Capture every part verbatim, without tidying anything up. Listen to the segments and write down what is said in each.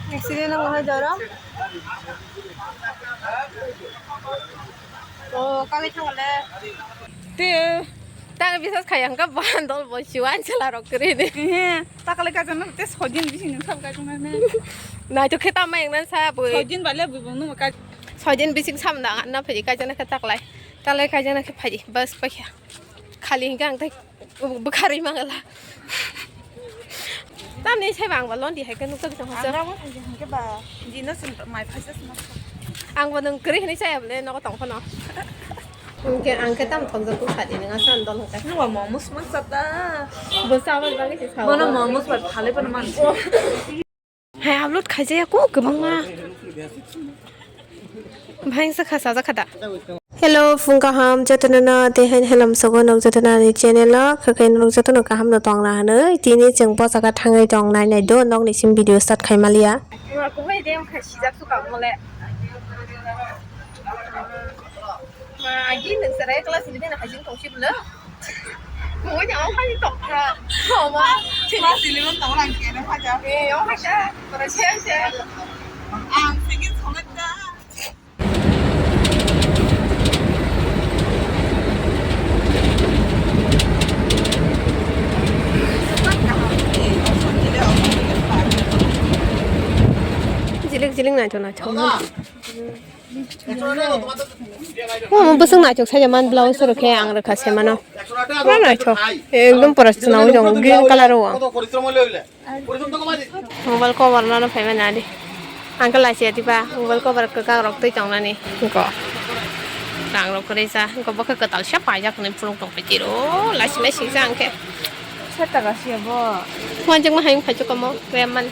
Accident wng hai jora. O kagwi thangale. Te ta bisas khai ang ka bandol bo siwan sala rok kre de. He, ta kale ka jana te sodin bising sab ka jana ne. Nai to kheta mai nang sa bo. Sodin bale bo no ka. Sodin bising sam na na phai ka jana kheta klai. Ta le ka jana khe phai bas pa kya. Khali hingke ang tei bwkharwi mangala. Tamni sai bang ba londi hai khe nukjak tong hasa. Ang bo thangkhe hingke ba dino sin mai phaisa sima. Ang bo nung kwrwi hinwi chaya bole nogo tong phano. Hingke ang khe tam thokjak kuk sadi nang asa dol hingke. Nung ba momo sma chata. Bo sabal bagwi se sao. Bono momo sma phalai bono man. Hai upload khaijaya ko kwbangma. Bhai sa kha sajak kha da. Hello phung kaham jotono no tei hai helam sogo nok jotono ani channel o khakai nok jotono kaham no tong na hanwi tini chwng bwsaka thangwi tong nai nai do nok ni sim video start khai maliya. Kubui de khai sijak su ka mole. Ma, agi nung serai class eleven hajin tong si bwle. Kubui ni ong hajin tong kha. Oma. Class eleven tong lang kene haja. Eh, ong haja. Para se se. Ang sigi songat da. Jilik jilik naithok naithok. Omo bwswk naithok saja man blouse rok khe ang rwkha se mano. Pura naithok. Ekdom pura chwnaui tongo green colour o ang. Mobile cover no phai mani adi. Ang khe lachi adi ba mobile cover kwkak rok twi tongnani. Ko. Rang rok kwrwi sa. Ko bokhe kwtal se paijak hinwi phuluk tong pai tiro. Lachi lachi sa ang khe. Sat taka siya bo. Wanjak ma hayung phaichuk kamo. Kaya man.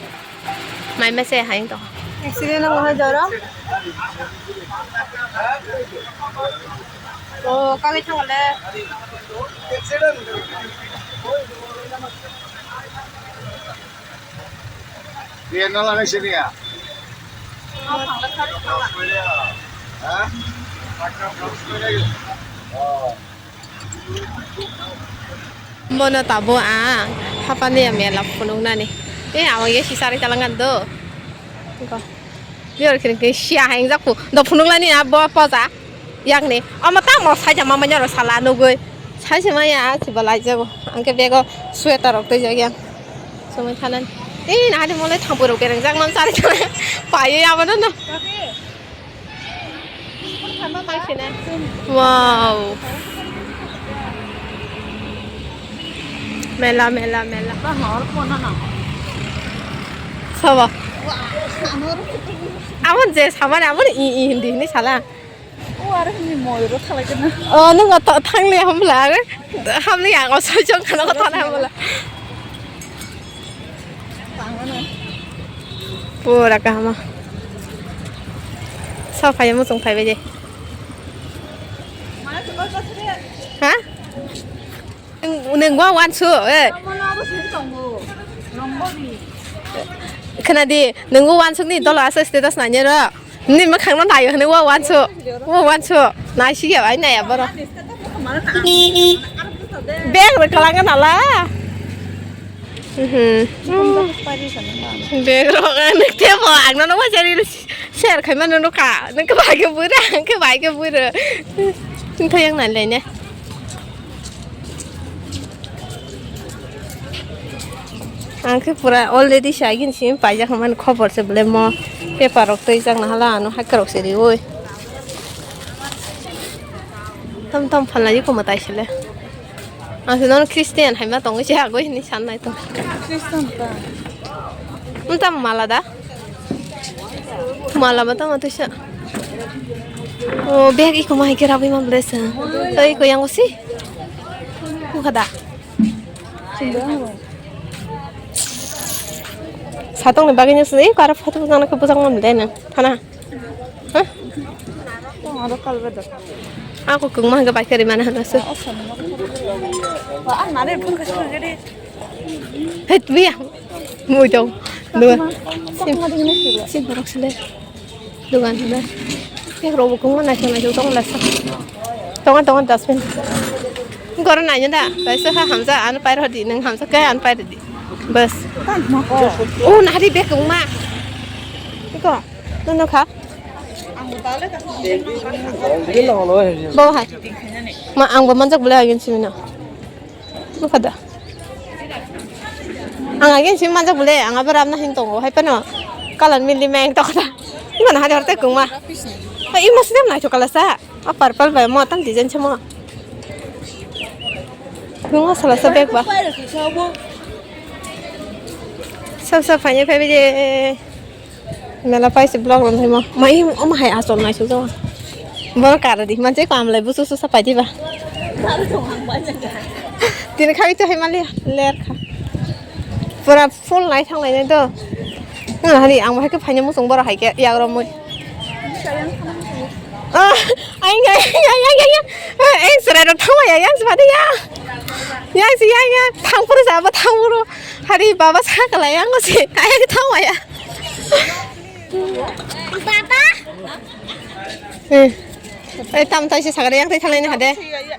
Mai mese hai to. Accident wng hai jora. O kagwi thangale. Biar nala ngai sini ya. Ha? Oh. Bono tabuk ang hapani ya mela phunuknani. Eh, awang ye sisari talangan do. Ko. Biar kiri kiri sia hang jakku. Do phunuklani ya bo poja. Yakni. Omo tamo saja mama nyoro sala nugui. Saja maya chiba lai jago. Angke bego sweater rok tei jagya. Somoi thanan. Eh, nahani mole thampui rok bereng jak mam sari thanan. Paye abono no. Wow. Mela, mela, mela. Sabo. Amon je samani amon i, i hindi hindi sala. O aro hindi moyro thalai kena. O nung o thang le hamla. Hamle yang o sojong kana ko thana hamla. Pura kahama. Sa phai mo song phai beje. Ha? Neng wa wan su, eh. Khana di, neng wa wan su ni dolo asa status nanya ro. Ni makhang no nayo hwnwi wa wansu. Wa wansu. Naisi ya bai naya boro. Bag rw kwlangkha nala. Mhm. Bag rok ang nuk tebo ang no wa jari share khai mano nuk ka. Nuk bai ke bura, ang ke bai ke bura. Thaiyang nai lai ne. Ang khe pura already sa agini simi paijak mani khobor se bole mo paper rok twijak nahala ano hakrok se riui. Tom tom phalnai koma tai sele. Ang se nono Christian hai ma tongwi se agoi hinwi san nai tong. Christian ta. Nwng tamo mala da? Mala ba tamo twisa. O bag iko ma hai khe rabwi ma bwlai sa. Tei iko yango si. Bukha da. Satong ni bagwi nw sini iko aro photo bujak nw khe bujak ma bwlai nw. Thana. Huh? Ako kwngma hwnkhe bai khe rimani hwnwi se. Hei, twi ya. Mui tong. Dugan. Sim, sim borok sile. Dugan hwnwi. Bag rok bo kwngma naithok naithok tongo lasa. Tongo, tongo dustbin. Goro naina da. Kaisa ha hamja ano pai rw di, nwng hamja khe ano pai rw di. Bas. O nahari bag kwngma. Iko, nunu kha? Bo hai. Ma, ang bo manjak bole agin simino. Nukha da. Ang agin sim manjak bole, ang abo ramna hin tongo, hai pano. Kalan mili meng tokda. Ima na hadi horte kungma. Ima sinem nai chokala sa. A purple bai mo tam design chamo. Nungo sala sa bag ba. Sab sab phanya phai bide. Mela paise block rom thai mo. Mai omo hai asol nai su jong. Bor kar di man che kam lai busu su sa pai di ba. Tini khawi to hai mali ler kha. Pura full nai thang lai nai do. Nang hari ang bahai ke phanya musung bor hai ke yak rom mui. Ah, ayang, ayang, ayang, ayang, ayang. Eh, eh, serai rok thang waya, yang sepati ya. Yang si, yang, yang, thang pura sa, apa thang pura. Hari baba sa kala yang si, ayang thang waya. Baba. Eh. Eh, tam tai se sagare yang tai thalai na hade.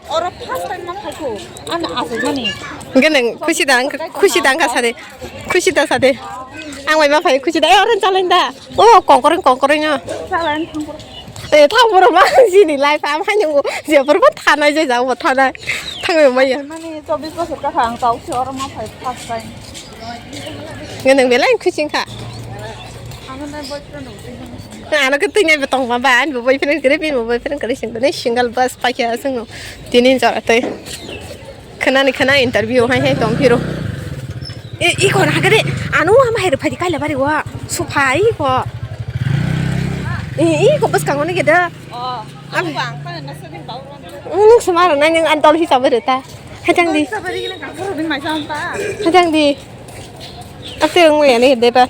Oro first time ma phaikho. Ana asuk mani. Gene khusi dang, khusi dang ka sade. Khusi da sade. Ang bai ma phai khusi da. Eh, oro chalai da. Oh, kongkoreng, kongkoreng, ah. Chalai thang pura. Eh, thang pura ma, sini life, am hai nungo. Je pura ma thanai, je jao ma thanai. Thang ma ya. Mani chobbish bosor ka thang, tau si oro ma phai first time. Ngeneng belai khuising kha. Ano na boyfriend dong. Ano ke twi nai betong ma ba, ani bo boyfriend kre, pin bo boyfriend kre, sing ne single bus pa kya sung no. Tinin jora toi. Khwnani khwna interview hai hai tong phiro. E, iko na hagade. Anu ama hai rwphai di kaila bari wa. Suphai iko. E, iko bwskango ni geda. Oh, anu bang khana na sini bau ran. Nung sumaro na nung antol hi sabai rwta. Hajang di. Sabai ri na kang phoro din mai sam ta. Hajang di. Ate wng maya ni de ba.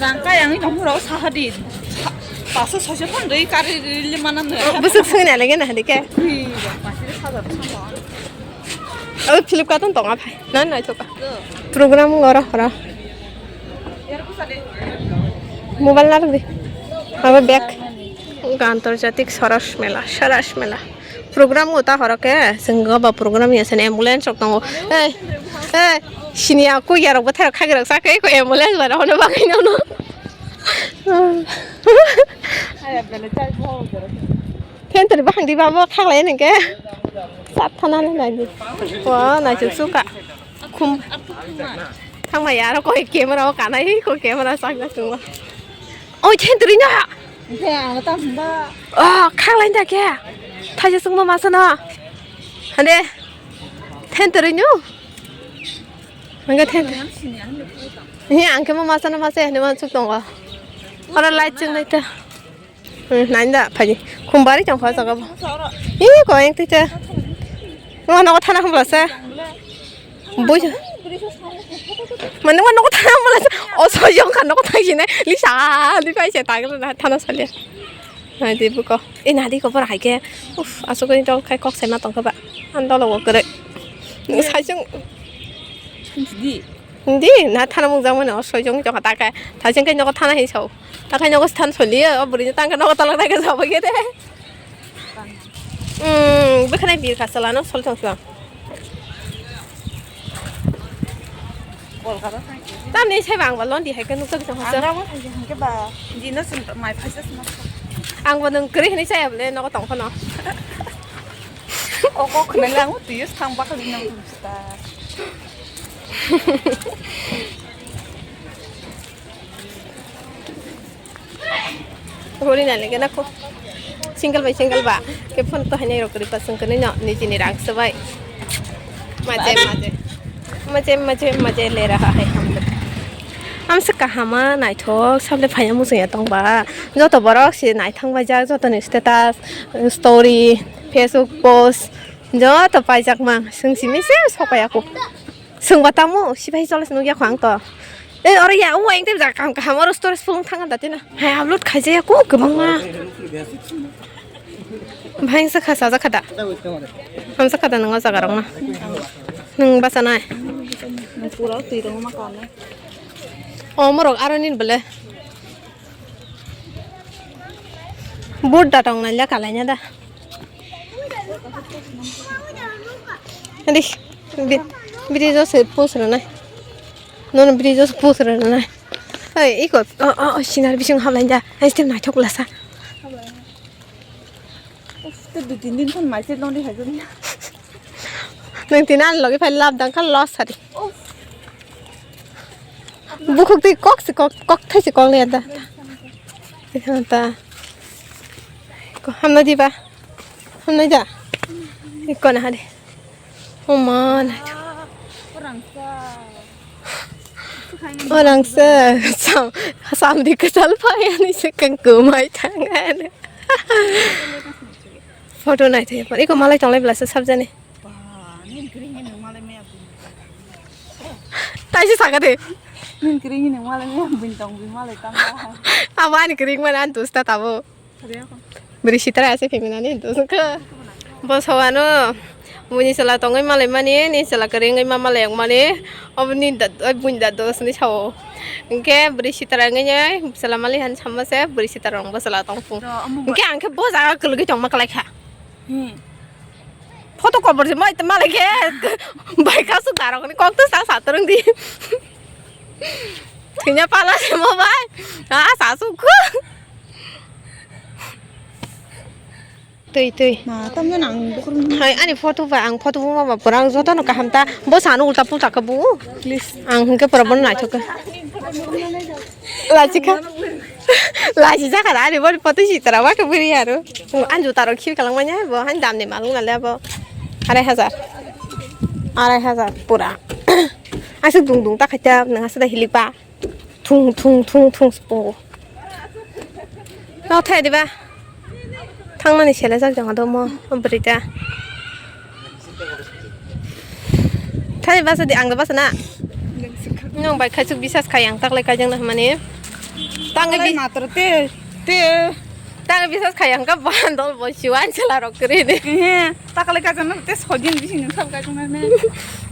Rang kaya wng tong phuro saha di. Paso soise phang dei kari ri le manam ne. Bwswk swngna lege na hadi ke. Ui, paso hajar phang. Abo Flipkart on tonga phai. Na na choka. Program ngora hora. Mobile na di. Abo bag. Antarjatik Saras Mela, Saras Mela. Program o ta horo ke, chwng go ba program ya sene ambulance rok tongo. Ei, ei, sini aku ya rok bwthai rok khagwi rok sa khe ko ambulance ba rok no bagwi no no. Aya bele chai bo. Phen tari bahang di ba bo khaglai nang ke. Sat thana le nai di. Wa nai chuk suka. Khum. Thangma ya ro koi camera o kanai ko camera sak na chungo. Oi, then turi na. Hingke ang tam ba. Oh, khang lain da ke. Thaisa sungma masa na. Hande. Then turi nyu. Hingke then. He, ang ke ma masa na masa, hande man suk tongo. Ora light chung nai ta. Hmm, nai da, phai. Khum bari tong kha jaga bo. Ih, ko yang tui ta. Ngo nogo thana hum lasa. Bui. Mane ngo nogo thana hum lasa. O soi jong kha nogo thang sine. Lisa, di phai se tang na thana salia. Nai di buko. E nadi ko bor hai ke. Uf, asuk ni tong khai kok se ma tong kha ba. An dolo go kere. Sai jong. Di. Hindi, na thana mung jang mano, soi jong jong ta ka, ta jeng kai nogo thana hi sao. Ta kai nogo than soli, o buri tang ka nogo tolak ta ka sao ba gede. Hmm, bekhane bir ka sala no sol thang suang. Tamni sai bang ba lon di hai ka nuk ta jong ha. Ang ba nung kri hini sai able nogo tong phano. O kok khna lang tu yus thang ba ka nang ta. Hori na lege na ko. Single by single ba. Ke phone to hainai rok ripa sung kene no ni jini rang sabai. Maje maje. Maje maje maje le raha hai hum log. Am se kahama naithok sable phaya muchung ya tong ba. Joto borok se naithang bai jak joto ni status, story, Facebook post joto paijak mang sung simi se sokaya ko. Sungba tamo, sipai chole se nukya kho ang to. Eh, oro ya, o, ang tei jaga kaham kaham, oro storage full thang da tina. Hai upload khaijaya ko, kwbangma. Bhai, sa kha, sa kha da. Ham sa kha da nang o jaga rok na. Nang basa nai. Pura twi rok ma kane. O, morok aro nin bole. Board da tong nai la kalai na da. Adi, bi-, bridge o se post rwnai. Nono bridge o se post rwnai. Oi, iko, o, o, o, sinar bising hablai da. Ai, stem naithok lasa. Uf, te dui tin din phone mai se longdi hai jani. Nang tin ani logi phai lab dang kha los sari. Uf. Bukhuk twi kok se kok, kok thai se kok le da. Iko ta. Ko hamna diba. Hamna da. Iko na hari. Oh man. Orang sa. Orang sa. Sam, sam di kesal payani se kang kumai tangan. Photo nai thai pon. Iko malai tonglai belasa sabjani. Ba, nini kering ini malai maya bini. Taisi saka de. Nini kering ini malai maya bini tong bini malai tang. Abo ani kering mana antus ta tabo. Bwrwi sitra ase phaimani hintu wngkha. Bo sawano buini chwla tongwi malaimani, ni chwla kwrwi wngwi ma malaiyakmani, oboni da-, oi buini dadu sini sao. Hinkhe bwrwi sitra wngwi chwla mali han sama se bwrwi sitra rong bo chwla tong phung. Hinkhe ang khe bo jaga kwlwgwi tongma kwlai kha. Hmm. Photo kobor se mai tongma lai khe bai kasu darok ni kok to sa sa torong di. Thwina pala se mo bai. Ah, sa su khu. Twi, twi. Ma, tamjani ang bukur. Hai, ani photo ba, ang photo bo ma ba pura ang jotono kaham ta. Bo sano ulta pulta khe bo. Please. Ang hwnkhe pura bono naithok kha. Lachi kha. Lachi jakha ani boni photo sitra ba khe bwrwi aro. Ang juta rok khir kalang manya bo, han damni malung nale bo. Arai hajar. Arai hajar pura. Aswk dung dung ta khaita nang aswk da hilik ba. Thung thung thung thung spo. No thai diba. Thangmani sele jak jang do mo brita. Thai basa di ang basa na. Nong bai khaisuk bisas khai ang taklai kajang na mani. Tang bi matur te te. Tang bisas khai ang ka bandol bo siwan sela rok kri ni. Takalai kajang na te sojin bising nang sab kajang na ne.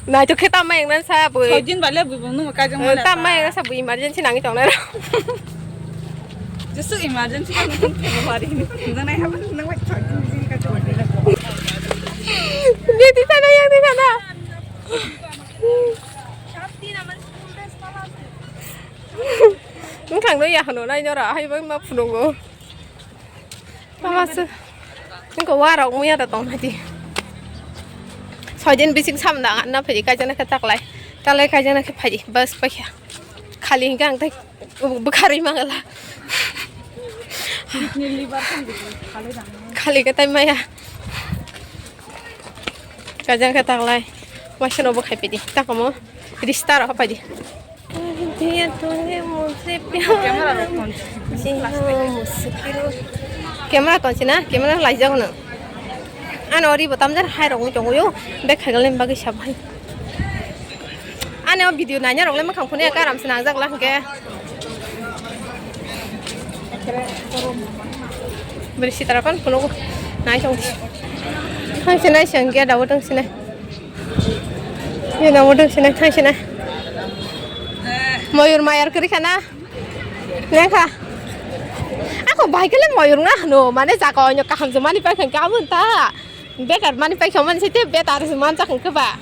Nai to kheta mai ang nan sa bui. Sojin bale bui bung nung kajang na. Ta mai ang sa bui emergency nang tong na. Jesu emergency kan nung tu bari ni. Nang nai haba nang mai sojin bising kajang na. Dia di sana yang di sana. Wngkang no ya hano nai nora hai bai ma phunungo. Tama se. Wngkha warok muya da tong hai di. Soidin bising samda anna phai di kaijana khe taklai. Taklai kaijana khe phai di bus paikha. Khali hingkha ang tai bwkharwi mangala. Khali khe tai maya. Kajang khe taklai. Waisa no bo khai pidi. Takamo. Rista ro hapai di. Camera ro ton. Camera ton sina, camera lai jago no. Ano ori bo tamjar hai rok tongo yo. Bek khagal ni bagwi sab hai. Ani o video naina rok le makhang phone ya karam se nangjak la hwnkhe. Bwrwi sitara kon phunukgo nai tong. Thang se nai se hwnkhe dabu tong se nai. Ye dabu tong se nai thang se nai. Moyur mayar kwrwi khana. Lekha. Ako bai kele moyur na hano mane jaga onyo kaham se mani pai khan ka abun ta. Bekar mani paikha mani se te betar se manjak hwnkhe ba.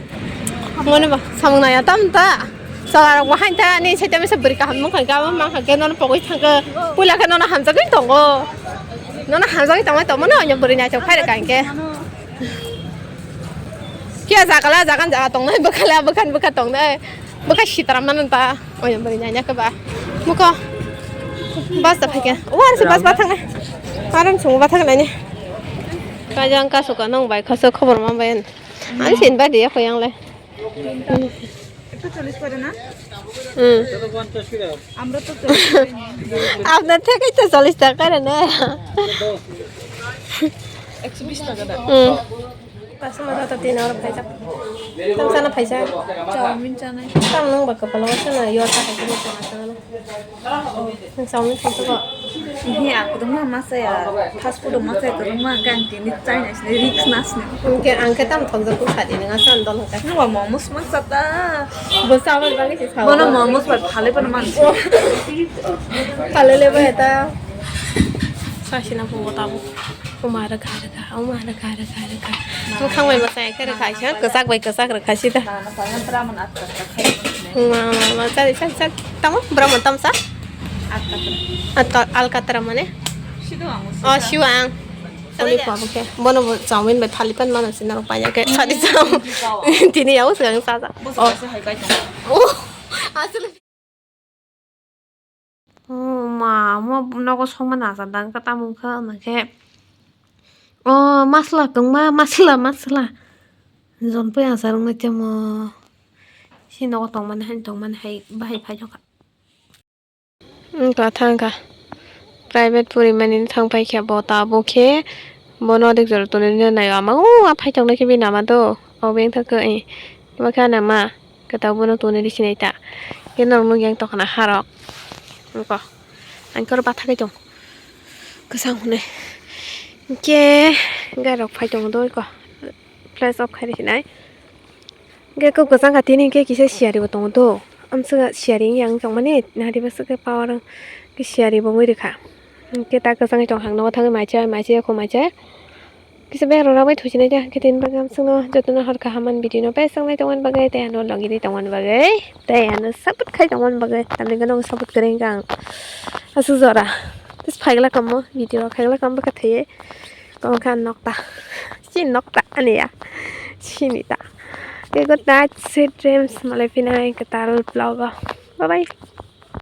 Mone ba samung naya tam ta. Sala rok bo hain ta ni se te mesa bwrwi kaham nung kha ga ma kha ke nono pogwi thang khe. Puila khe nono hamjagwi tongo. Nono hamjagwi tongma tongma no nya bwrwi naithok phai rwkha hinkhe. Kiya jagala jagan jaga tongnai bwkhala bwkhan bwkha tongnai. Bwkha sitram mano ta. Oya bari nanya ke ba. Muko. Bus da phaikha. War se bus ba thangnai. Aram sungo ba thangnai ni. Kajang ka suka nong bai khasa khobor ma bai. Ani sin ba dia khoyang le. একশো চল্লিশ করে না? হুম। আমরা তো চল্লিশ করে নিই। আপনার থেকেই তো চল্লিশ টাকা করে নেয়। একশো বিশ টাকা দাও। হুম। Pasal ada tadi nang orang phaisa. Tang sana phaisa. Chowmin chanai. Tang nang baka pala wasa na yo ta hai kini sana sana. Nang chowmin phaisa ko. Ini aku tuh mah masa ya. Fast food masa itu rumah ganti ni China sini riks nas ni. Angke angke tam thok jaku sadi nang asan dol haka. Nang momos masa ta. Bo sabar bagi si sabar. Bono momos bar phale bono man. Phale le ba eta. Sasina pung tabu. Uma rwkha rwkha, uma rwkha rwkha rwkha. Mwkhang bai mwsai khe rwkha se, kwchak bai kwchak rwkha sida. Mama, mama, chari, chari, chari. Tamo, bwrang mwtam sa? Alkatra mane? Oh, siwa ang. Oni pabo khe. Bono bo chowmin bai thali pan mano sinaro paya khe. Sadi chao. Tini yao sgang saja. Oh. Oh. Asli. Oh, ma, mo nogo songma nacha dang ka tamung kha na khe. Oh, masla tongma, masla, masla. Jon pui asar wngna temo. Si nogo tongmani hai, tongmani hai, bahai phai jokha. Wngkha thangkha. Private porimani thang paikha bo tabuk khe bono dik jora tonwi naio ama o a phai tongnaikhe bini ama do o beng thangkhe ma khe ani ama kwtal bono tonwi rw sinai ta khe norok nukya wng tongkha na harok wngkha ang khe oro bathagwi tong kwchang hwnwi hwnkhe gairok phai tongo do eko flash off khai rw sinai. Hingke kok kwchang kha tini hingke kisa siyari bo tongo do. Amswk siyari wngya wng tongmani nahari bwswk khe power wng khe siyari bo wngwi rwkha. Hingke ta kwchangwi tong hang nogo thangwi maicha maicha yakho maicha. Kisa bag rok rabai thuchinai de hingke tini bagwi amswkno jotono hor kaham man video no best wngnai tongmani bagwi tei ano logi di tongmani bagwi tei ano support khai tongmani bagwi tamni hwnke nogo support kwrwi hingke ang aswk jora. Tis phaigla kamo video khaigla kamo bwkha thaiwi tongkha nokta. Chini nokta aniya. Chini ta. Okay, good night, sweet dreams. Malai phinai kwtal vlog o. Bye bye.